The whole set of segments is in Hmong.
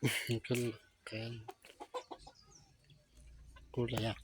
Kub, kub lawm yog.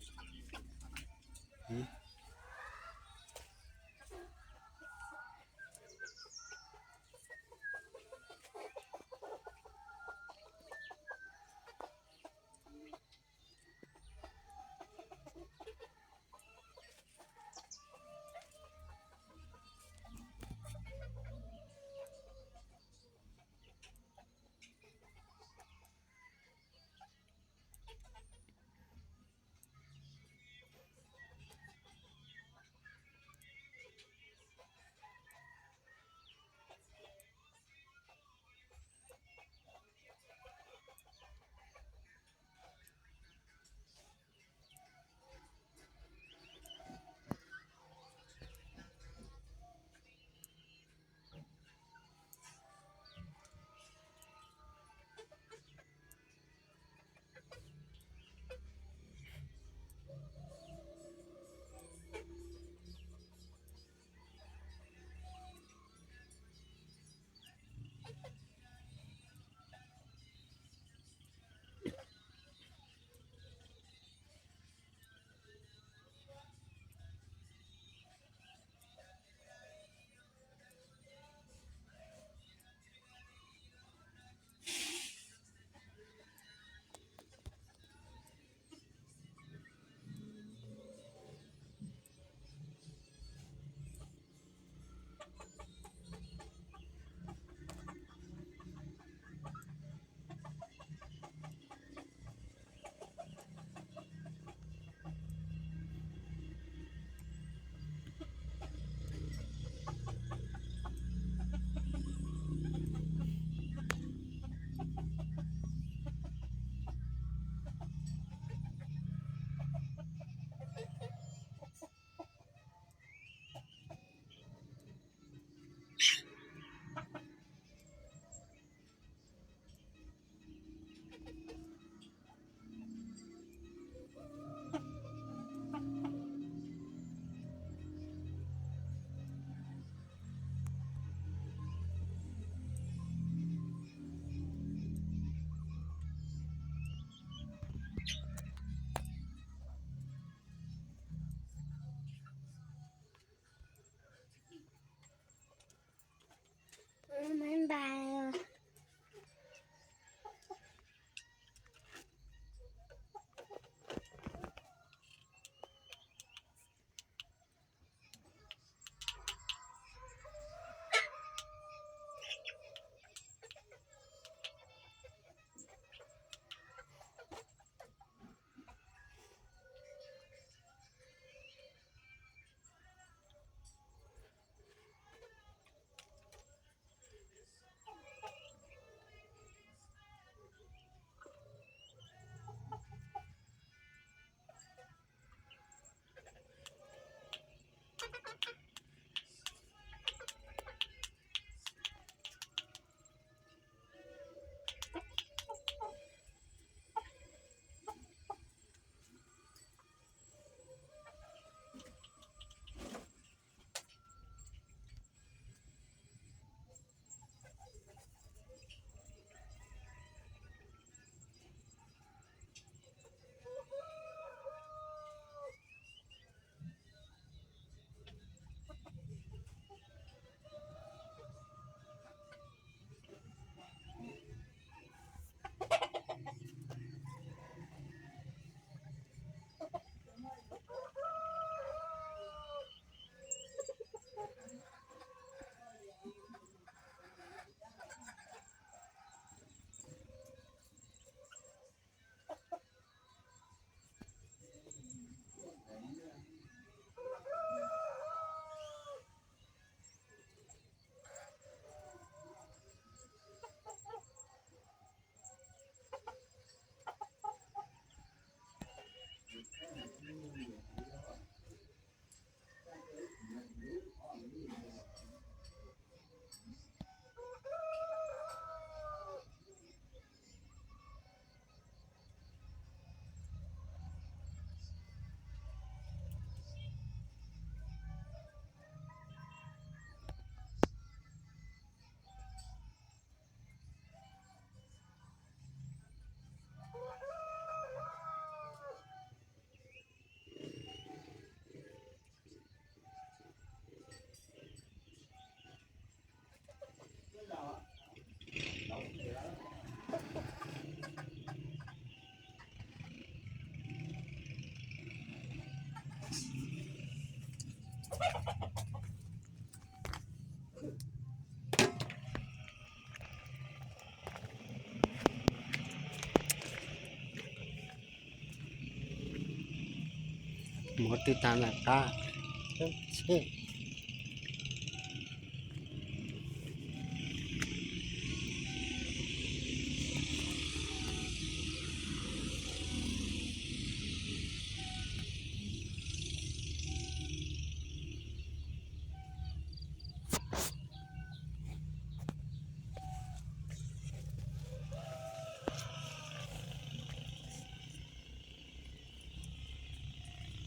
Ua twb tag lawm qab.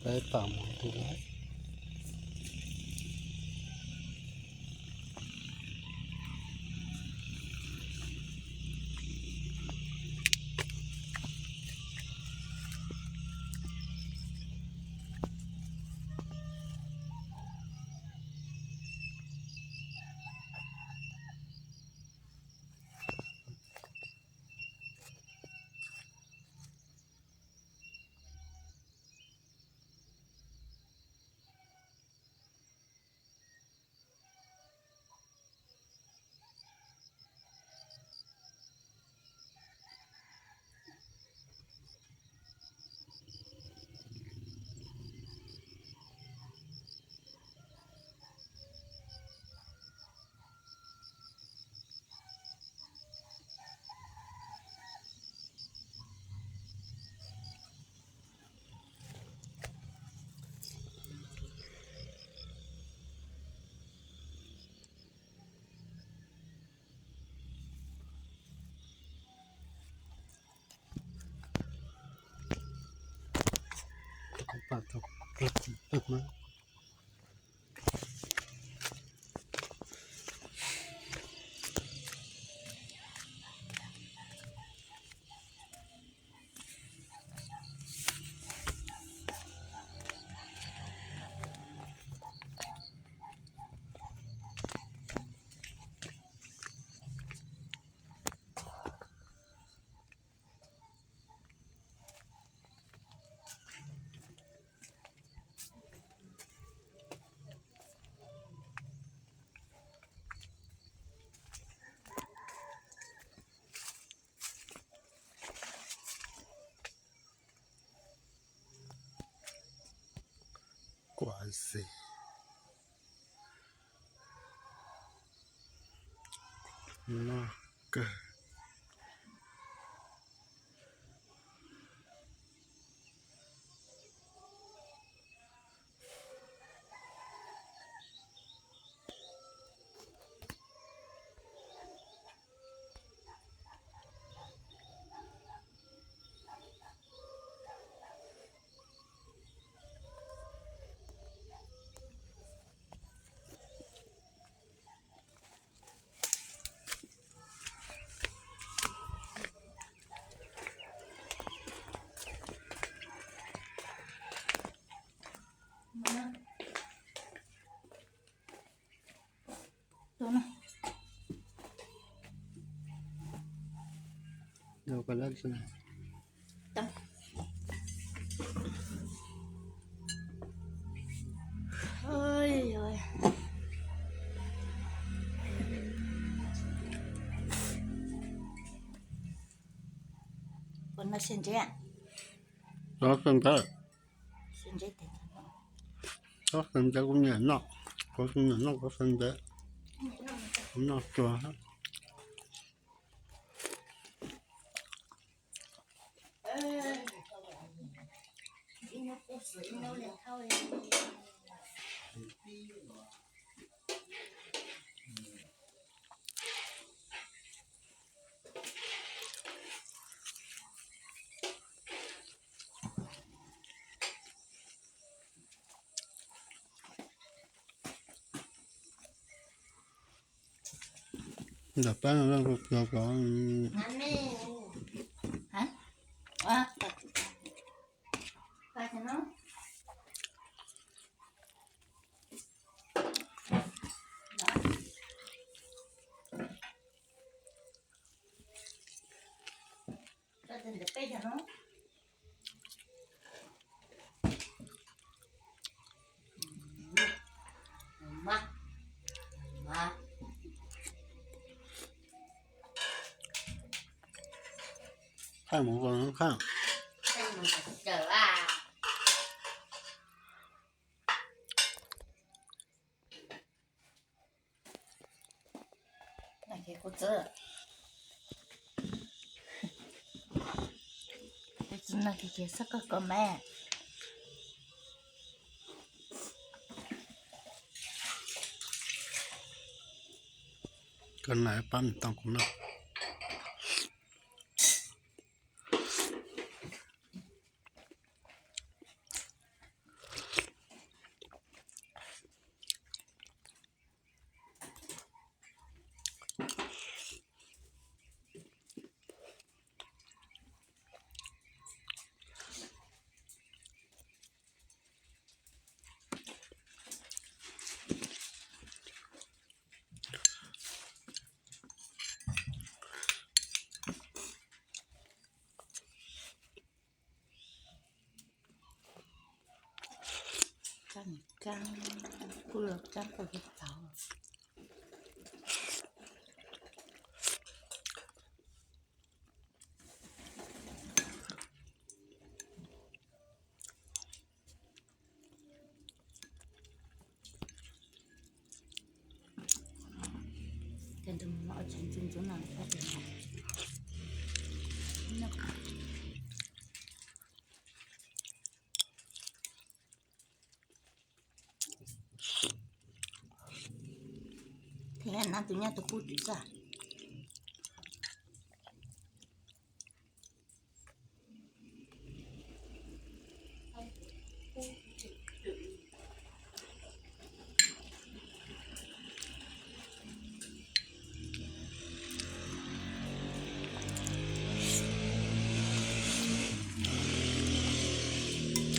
Peb pam mus tu lawm. Kuav xis no kawg. Ua no xyaw ntseb. Ua xyaw ntseb. Ua xyaw ntseb kuv nyiam noj, kuv nyiam noj kuv xyaw ntseb. Kuv noj tsuag. Ntawm peb no kuv kov. Thaij mus, thaij. Thaij mus tawm a. Kuv txwv, kuv txwv no ces xab koj kov mas. Koj na pab me too kuv noj. Kuj los txab koj tau. Thiab nab tus nyab tus qub twm xwb.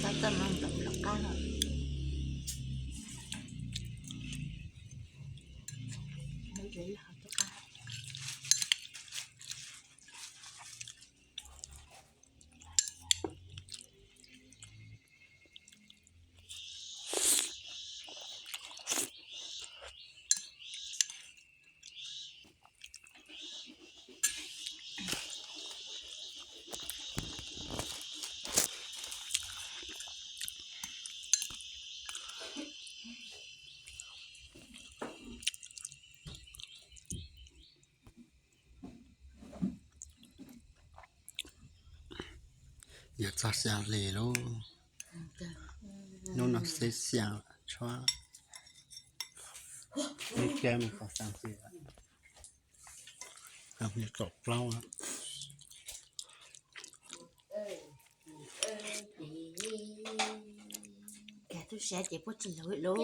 Tab tom no nrov rov qab no. Yuav txog xya hli lauj. Hnub no xib xya tshuab, hnub kab mus tau xya hli, xya hli kaum plaub. Tub siab ces puab tsis lug lub.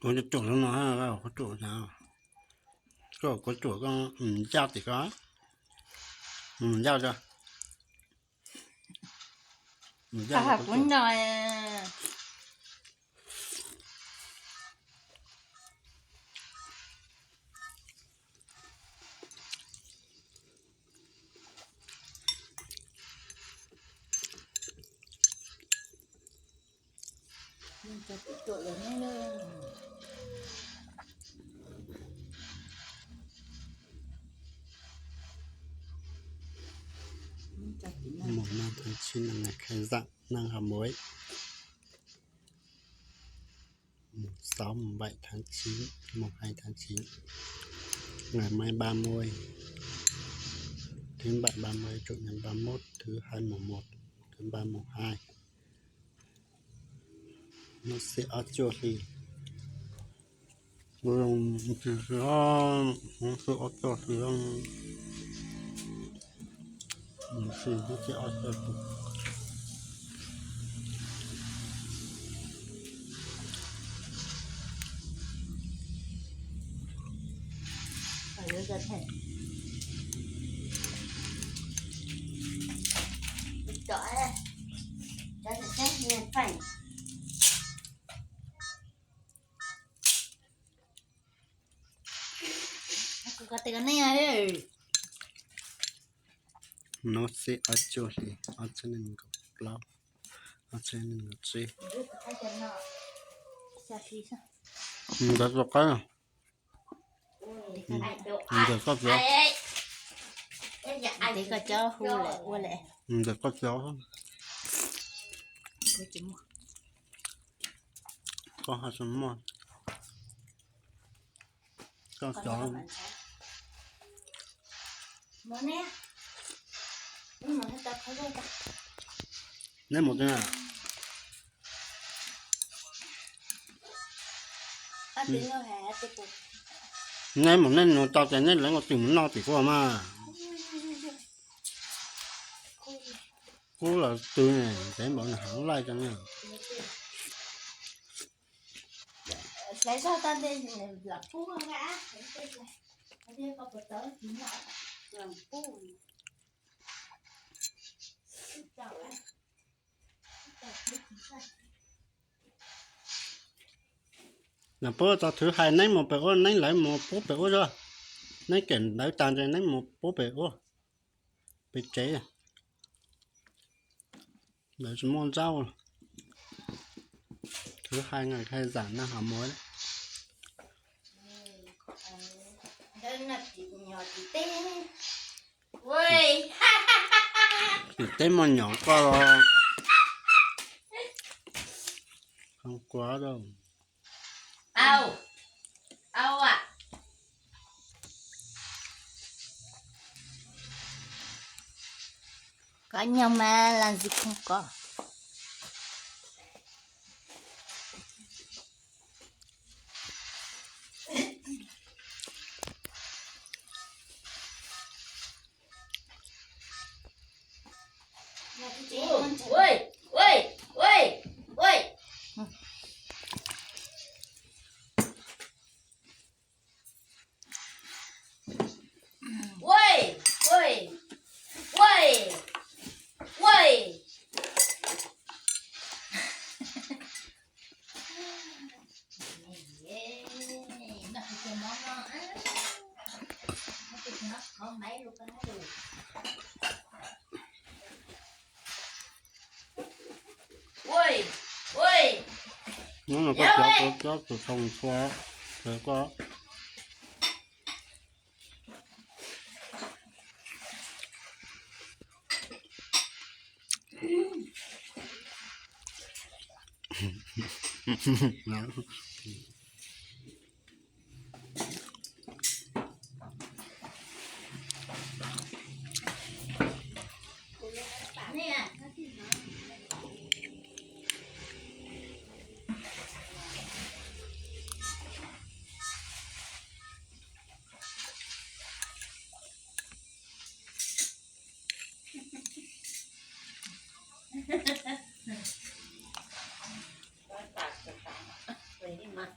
Kuv tsuam no, kuv tsuam, koj kuv tsuam koj mus ncaj tim koj, mus ncaj, mus ncaj kuv no. Cov tub tuam yog neb lawm. Thứ năm ngày khai giảng năm học mới, mùng sáu, mùng bảy tháng chín, mùng hai tháng chín, ngày mai ba mươi, thứ bảy ba mươi, chủ nhật ba mốt, thứ hai mùng một, thứ ba mùng hai. Hnub xiab ob cuaj hli. Hnub xiab ob cuaj hli. Hnub xiab ob cuaj hli. Hnub xiab ob cuaj hli, ob txhiab nees nkaum plaub, ob txhiab nees nkaum tsib. Ntawd rau qab. Ntawm koj txiv, ntawm koj txiv, koj ho tsis muaj, koj txiv. Neb mus, neb mus, neb nug tau ces neb lawv ua tus mus noj tim kuv mas. Kub los twg ne, ntev npaum no haav laij rau ne. Nws pub tau thwv hais neb mus pem ub, neb lawv mus pub pem ub zog. Neb kem ntawv tag ces neb mus pub pem ub, pem tsev. Lawv tsis muaj zaub. Thứ hai ngày khai giảng năm học mới. Tim teb muaj nyom koj los. Không có đâu. Có nhưng mà làm gì không có. Hnub no koj cov, koj cov tus thoo txhua, koj.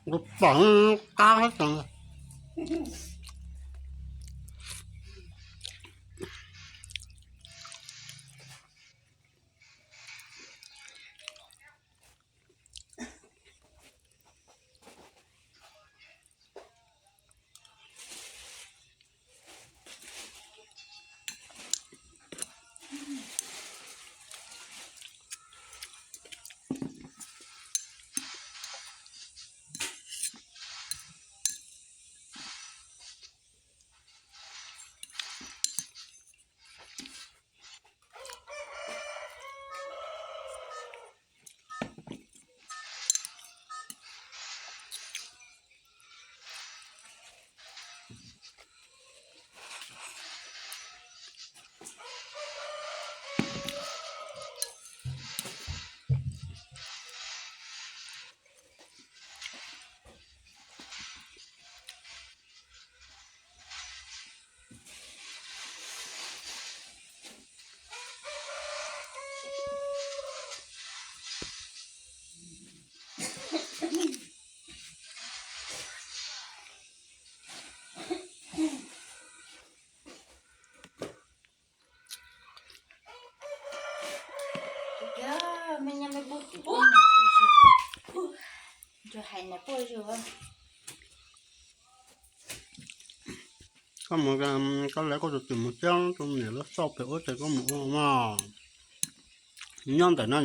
Kuv pom qab heev. Koj mus, koj lawv koj tus twm mus txog tus niam lub xauj pem ub ces koj mus ua mog. Nyob ntawm no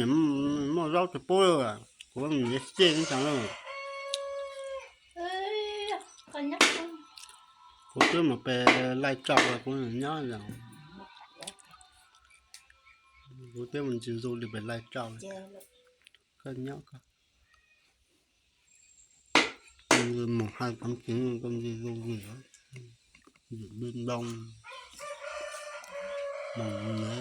muaj zaub tsis pub, kuv mus xij ib xees. Kuv twb mus pem Laij Tsaus los kuv nyob, kuv twb mus ntsis zoo li pem Laij Tsaus. Koj nyob koj, mus hais txog tsev koj ntsis zoo li, ywm li ntoo, mus na.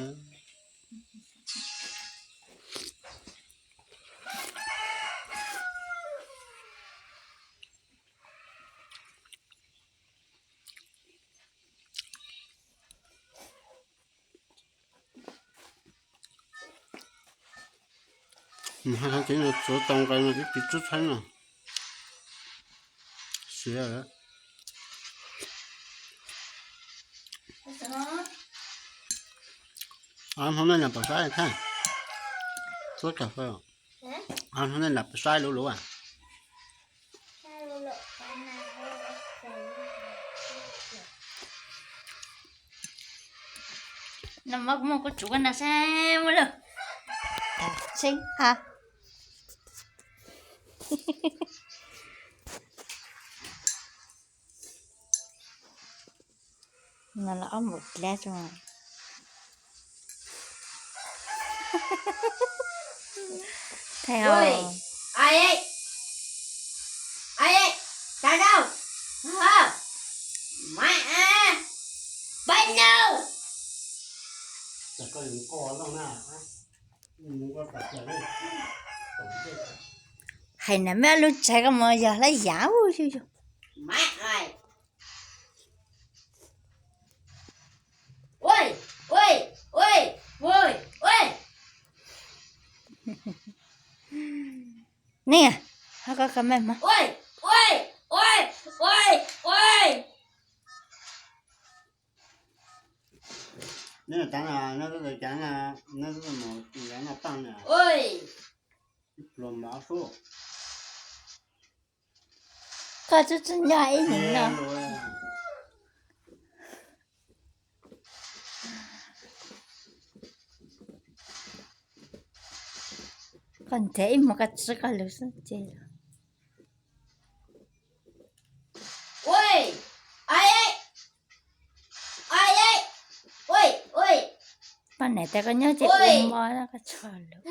Mus hais tsev no tsuav tau nqe no ib tsis tsub txheeb no. Siav lawm. Ob hnub nej lam pam saib thiab. Tuab cov fawj, ob hnub nej lam pam saib lub lub a. No mas kuv muaj kuv tsuv koj nrog saib muaj lawm. Tseeb ha. No los ob npaum dlab tso. Thais os. Hais na, meb lub tshais koj mus yog hlab yam yug yug. Nej, ho koj koj mej mas. Neb cav, neb cav, neb mus noj paj na. Pluas mov sub. Koj tub tsis nyob ib nim no. Koj nrhiav ib hmo koj tsis koj lus xwb ces. Poj niam tias koj nyob ces ua mov koj tsis lus.